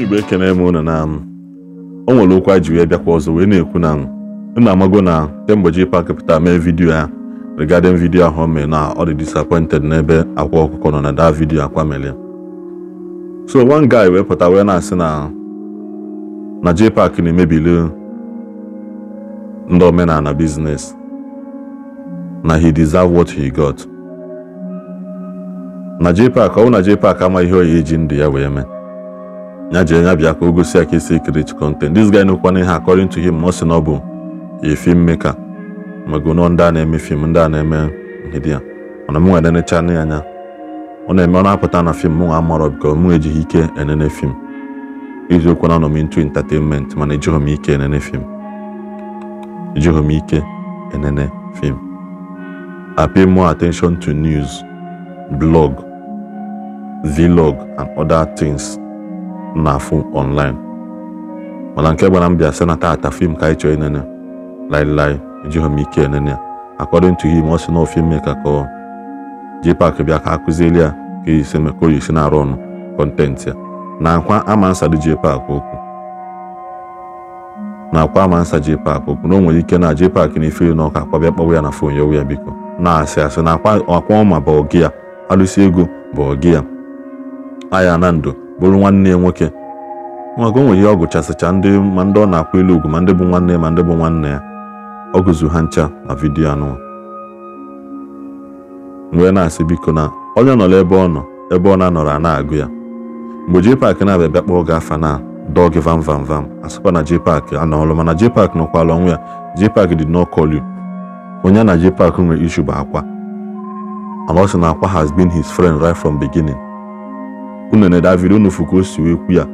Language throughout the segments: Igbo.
Igbo ekene m unu na o nwere okwu a ji wee bịakwa ọzọ wee na-ekwu na unu amago na kemgbe JPAC pụtara mee vidiyo ya regarding vidiyo ahụ o mere na ọ dị disappointed n'ebe akwa ọkụkọ nọ na that vidiyo akwa mere. So one guy wee pụta wee na-asị na JPAC na-emebili ndị omenala business na he deserve what he got. Na JPAC ọ na JPAC ama ihe oyi eji ndụ ya wee mee. Ya jee ya bịa ka o gosi ya ka esi create content. This guy nụkwana ihe according to him ọ sị na ọ bụ a filmmaker mago nọ ndị a na-eme film ndị a na-eme ihe dị ya. Mana mụ nwere necha ya anya ọ na-eme ọ na-apụta na film mụ amarọ because mụ ejighị ike enene film. Eziokwu na anọ m into entertainment mana ejighị m ike enene film. Ejighị m ike enene film. I pay more attention to news, blog, vlog and other things na-afụ online. Mana nke gbara m bịa sị na tata film ka anyị chọrọ inene lailai ejighị m ike enene ya. According to him ọ sị na filmmaker ka JPAC bịa ka akụzieli ya ka esi eme ka o esi na-arụ ọnụ kọntentị ya. Na akwa ama nsa dị JPAC okwu. Na akwa ama nsa JPAC okwu na o nwere ike na JPAC na ifere na ọka akwa bịa kpọwa ya na fon ya ya biko na-asị asị na akwa ọma bụ ọgị ya alụsị ego bụ ọgị ya aya na ndụ bụrụ nwanne ya nwoke. Maka o nwere ihe ọ gụchasịcha ndị ma ndị ọ na-akwa elu ugwu ma ndị bụ nwanne ya ma ndị bụ nwanne ya ọ gụzu ha ncha na vidiyo anụ. Mgbe na-asị biko na onye nọrọ ebe ọ nọ ebe ọ na-anọrọ a na-agụ ya. Mgbe JPAC na-abịa bịa kpọọ gị afa na dọọ gị vam vam vam asịkwa na JPAC anọọlụ mana JPAC nọkwala onwe ya. JPAC did not call you. Onye na JPAC nwere issue bụ akwa. And also na akwa has been his friend right from beginning. Unu na David unu fuku o si wee kwu ya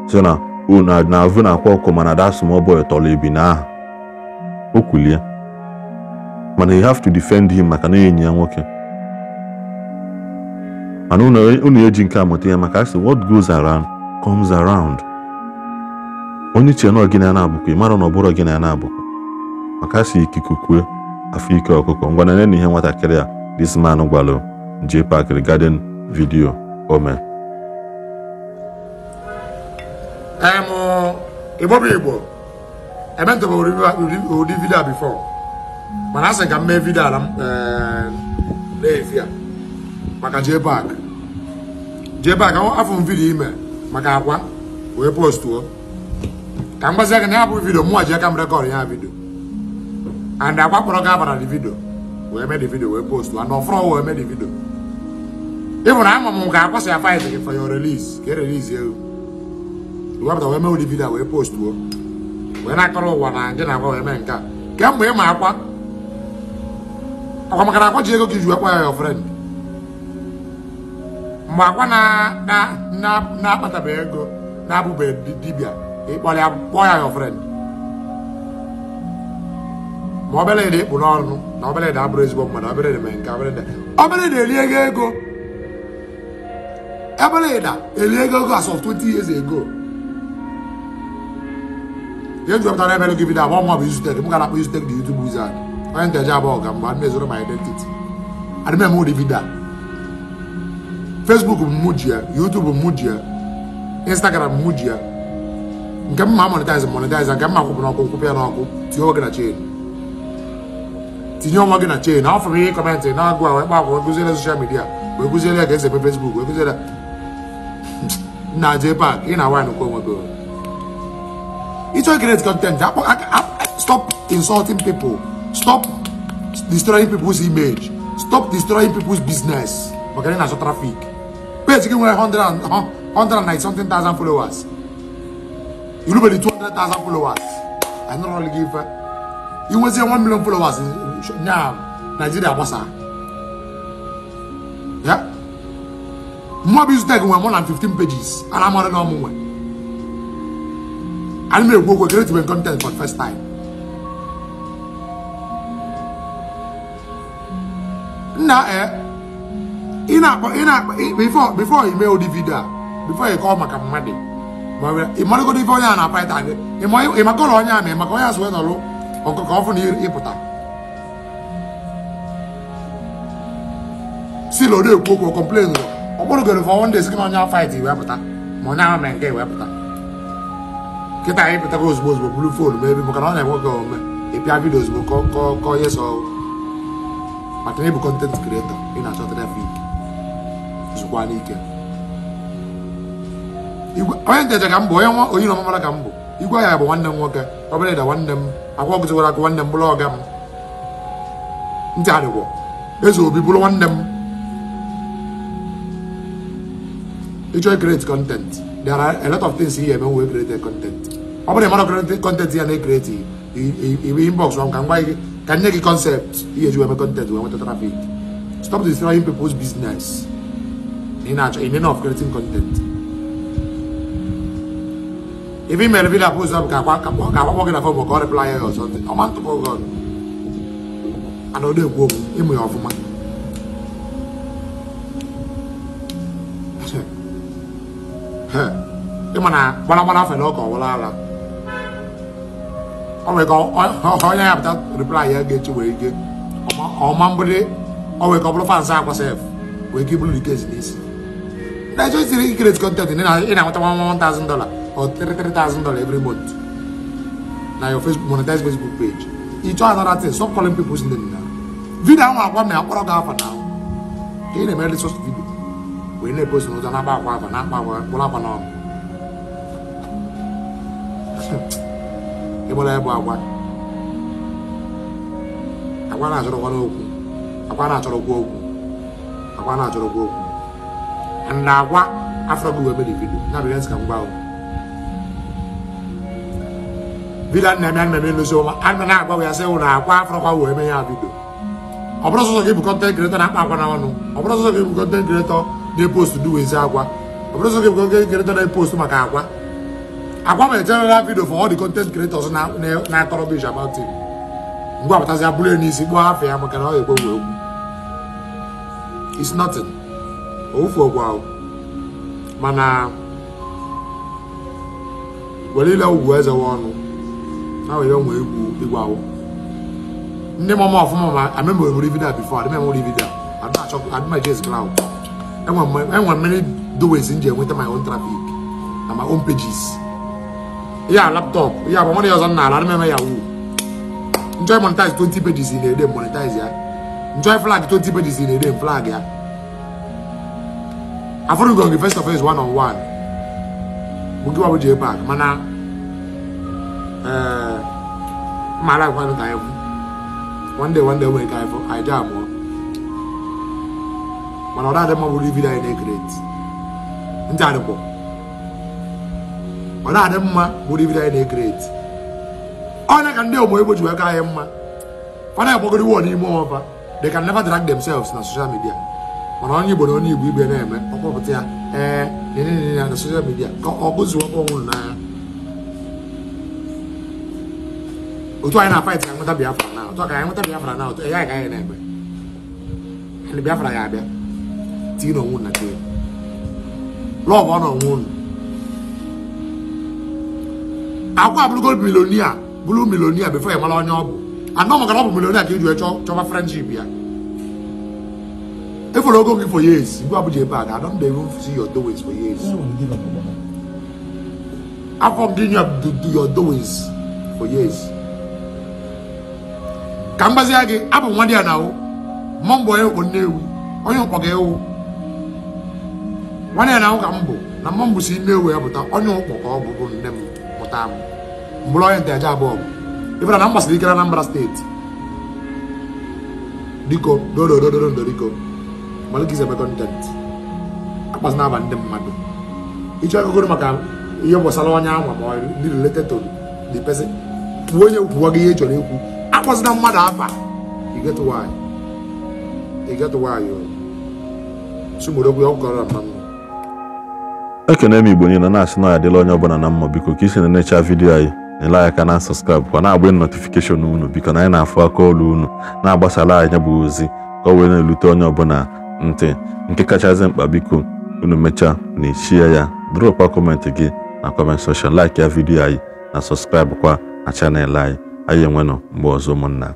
sị na unu na-avụ na akwa ọkụ mana that small boy tọrọ ebi na aha o kwulie mana you have to defend him maka na enyi ya nwoke. Mana unu eji nke amụta ya maka asị what goes around comes around. Onye che na gị na na-abụkọ ị mara na ọ bụrụ gị na na-abụkọ maka asị ikuku kwue afọ ike ọkụkọ. Ngwa na ihe nwatakịrị a this man gwalụ JPAC regarding video o mee. Igbo bụ Igbo ementọbụ ụdị vidio before mana asị ka m mee vidio ala na-efi a maka JPAC. JPAC afọ m vidio ime maka akwa wee postuo ka m gbazie gị na ya bụ vidio mụnwa ji aka m rekọd ya vidio and akwa kpọrọ gị abara dị vidio wee mee dị vidio wee postuo and ọfụrụ wee mee dị vidio. Ịbụ na ama m ka akwa si afight gị for your release ka e release ewu wepụta wee mee ụdị vidio wee postuo wee na-akọrọ ụwa na gị na akwa wee mee nke a kemgbe ịma akwa akwa maka na akwa ji ego ka iji wee kpọ ya your friend. Mgbe akwa na-akpatabeghị ego na-abụbeghị dibịa ịkpọrọ ya kpọọ ya your friend. Ma obere ede ịkpụ n'ọnụ na obere ede abụrụ ezigbo mmadụ obere ede mee nke obere ede elie ego ego obere ede elie ego ego as of 20 years ago. Ihe nji wepụtara emere gị vidio abụọ mma bụ Izutech m gara akpọ Izutech dị YouTube wizard onye nteje abụọ ga mgbe adị m ezoro my identity adị m eme ụdị vidio. Facebook mụ ji ya, YouTube mụ ji ya, Instagram mụ ji ya. Nke mma monetize monetize nke mma kwụpụ n'ọkụ kwụpụ ya n'ọkụ tinye onwe gị na chain tinye onwe gị na chain. Afọ m ihe kọmentị na-agụ a wee kpa akwa wee gụziere social media wee gụziere ya ka esi eme Facebook wee gụziere na JPAC ị na-awa nnukwu onwe gị. Ịchọ create content, stop insulting people, stop destroying people's image, stop destroying people's business maka na ị na-achọ traffic. Page gị nwere 190 something thousand followers, irubere 200,000 followers anọrọla gị ife i nwezie 1 million followers nya Nigeria gbasa ya. Mụọ bụ Izutech nwere more than 15 pages ana amara na ọmụ nwe ana m ekwu okwu create content for the first time. Nna ị na-akpọ before ime ụdị vidio a before ị kọọ maka mmadụ ị marụgodo ife onye a na-apaịta gị ị makọrọ onye a ma maka onye a si wee nọrụ ọkụ ka ọ fụ na ịpụta si na ọ na-ekwu okwu complain ọ bụrụ goro for one day sị na onye fight wee pụta ma onye ahụ mee nke wee pụta. Kịta anyị pụtago ozugbo ozugbo buru foonu ma ebe maka na ọ na-enwe gị ome ịpịa vidio ozugbo kọọ ihe sọ maka na ịbụ content creator ị na-achọ trafik zụkwa n'ike. Onye ntecha ka m bụ onye nwa onye na ọmamara ka m bụ igwe ya bụ nwanne m nwoke obere ịda nwanne m akwa ọgụziwara akụ nwanne m bụrụ ọga m ntị adịgwọ eze obi bụrụ nwanne m. Ịchọ create content, there are a lot of things here eme wee create content. Ọ bụrụ ịmara create content ya na-ekreti iwe inbox ka m gwa gị ka nye gị concept ihe eji wee mee content wee nweta traffic. Stop destroying people's business in name of creating content. If you may video post up ka akwa gị na phone ka ọ reply ya or something. Ọ ma ntụpụ gị ana ọ na-ekwu okwu ịmụ ya ọfụma. Ịma na gbara afọ na ọka ọwụla ala ọ nwere ka onye ya pụta reply ya ga-eche wee ike ọma mbụrụ ọ nwere ka ọ bụrụ fans akwa sef wee ike iburu ike n'isi. Na ịchọ isiri create content ị na-enweta $1,000 or $3,000 every month na your Facebook monetize Facebook page. Ịchọ another thing, stop calling people's name now. Video ahụ akwa na akpọrọ gị afa na ka ị na-emere source video wee na-epost n'ụzọ na-akpa akwa afa na-akpa akwa mkpụrụ akwa n'ọnụ. Ịgbara ya bụ agwa agwa na-achọrọkwa n'okwu agwa na-achọrọkwa okwu agwa na-achọrọkwa okwu and agwa afro gị wee mere video na bịa ka m gwa video na-eme ana m elozi ọma ana na-agwa ya sị na agwa afro kwa wee mee ya video. Ọ bụrụ sọsọ gị bụ content creator na-akpa akwa n'ọnụ, ọ bụrụ sọsọ gị bụ content creator na-epost duwezi agwa, ọ bụrụ sọsọ gị bụ content creator na-epost maka agwa agwa ma general video for all the content creators na-akọ rubbish about him. Ngwa pụtazi abụrụ ya n'isi kpụọ afọ ya maka na ọ ekwe egwu. It's nothing. Ofu ọgwụ ahụ mana were ile ugwu eze ọnụ na were ụmụ egwu egwu ahụ. Ndị mama ọfụma ma amemori video before adịmemori video adịma jazz cloud. Enwere many doings nji enweta my own traffic na my own pages. Ya laptop ya bụ nwanne ya ọzọ na ala adịmeme ya wu enjoy monetize 20 pages in a day monetize ya enjoy flag 20 pages in a day flag ya. Afọrọ gị face to face one on one bụ gị wabụ jee park mana mara kwanụ ka anyị one day nwere ka anyị jee abụọ mana ọ na-adị mma bụrụ video anyị na-ekreti ntị adịkwọ ọ na-adị mma bụrụ video anyị na-ekreti onye ka ndị ogbo Igbo ji wee ka anyị mma fana agbagoro iwe n'ime ọfa. They can never drag themselves na social media mana onye Igbo na onye Igbo ibe na-eme ọkpọpụta ya ee nene na social media ka ọ gụzuo ọnwụ n'anya. Otu anyị na-fight ka nweta Biafra na otu ka anyị nweta Biafra na otu ya ka anyị na-eme ndị Biafra ya abịa tinye n'onwe na tinye lọgụ ọ n'onwe unu. Akwa abụrụgo milonia bụrụ milonia before ya mara onye ọ bụ anọ maka na ọ bụ milonia ka iji wee chọba friendship ya. Efere ogo gị for years igwe abụja ebe a ga I don't even see your doings for years. Afọ m gị do your doings for years. Ka m gbazie gị abụ nwa dị ya na mọ mbụ onye ụkpọ Nnewi onye ụkpọ ga ewu nwanne ya na ka m bụ na mmọ mbụ si Nnewi ya pụta onye ụkpọ ka ọ bụ bụ nne m mụta m mbụrụ onye nteje abụọ bụ ifere na m gbasiri ike na Anambra steeti diko dododododo diko malụ ka isi eme kọntent akpasị na-aba ndị mmadụ ịchọ akụkọ maka ihe gbasara onye anwa ma ndị related to the person kwuo onye kwuwa gị ihe ị chọrọ ikwu akpọzina mmadụ afa. You get why you get why you sumorogwu ọkọrọ mmanụ. Ekene m Igbo niile na-asị na ya adịla onye ọbụla na mma. Biko ka isi na-enecha vidiyo anyị na-ele anya ka na subscribe kwa na-agba notification unu biko na anyị na-afụ aka olu unu na-agbasara anyị bụ ozi ka ọ wee na-elute onye ọbụla ntị. Nke kachasị mkpa biko unu mechaa na ichie ya drọpa kọmentị gị na comment section, like ya vidiyo anyị na subscribe kwa na chanel anyị. Anyị enwenụ mgbe ọzọ ụmụnna.